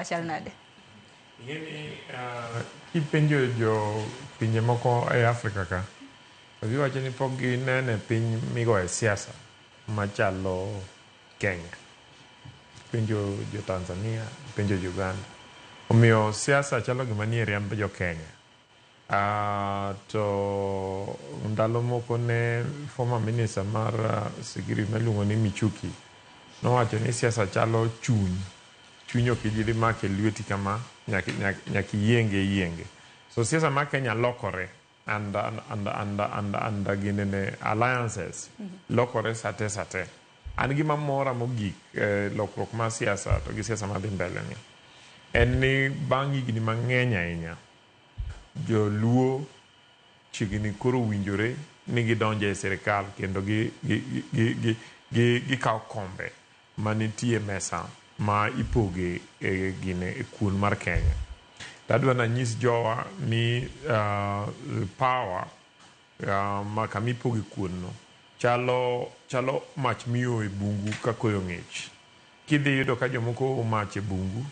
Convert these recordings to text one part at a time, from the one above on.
Machal nade? Ing'eni kipenjo jo pinje moko e Afrika ka, to giwacho ni pok ginene piny migoye siasa machalo Kenya. Penjo jo Tanzania, penjo jo Uganda. Omiyo siasa chalo gima nie riemb jo Kenya. To ndalo moko ne former minister mar security miluongo ni Michuki nowacho ni siasa chalo chuny. Chuny ok idhi make lweti kama, nyaka iyienge iyienge. So siasa mar Kenya lokore and ginene alliances lokore sate sate. An gima mora mogik lokruok mar siasa to gi siasa madhi mbele ni en ni bang' higni mang'eny ahinya joluo chiegni koro winjore ni gidonjo e sirikal kendo gikawo kombe manitie mesa ma ipoge e gine e kuon mar Kenya. To adwa nanyis jowa ni power ma kama ipoge kuon no chalo mach mioyo e bungu ka koyo ng'ich. Kidhi yudo ka jomoko oo mach e bungu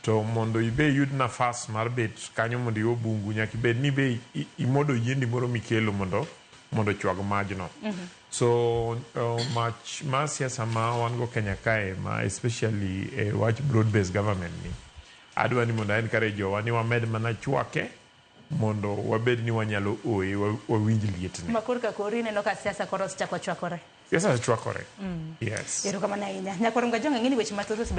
to mondo ibe iyud nafas mar bet kanyo mondo io bungu nyaka ibed ni be imodo yiendi moro mikelo mondo ochwag majno. So mach mar siasa ma wan go Kenya kae ma especially e wach broad based government ni adwa ni mondo encourage jowa ni wamed mana chwake mondo wabed ni wanyalo oye wawinj lietne. Ma korka kori ineno ka siasa koro osechako chwakore. Siasa chwakore. Yes. Erokamano ahinya. Nyakwar Mgajwang' ang'e ni weche mathoth osebedo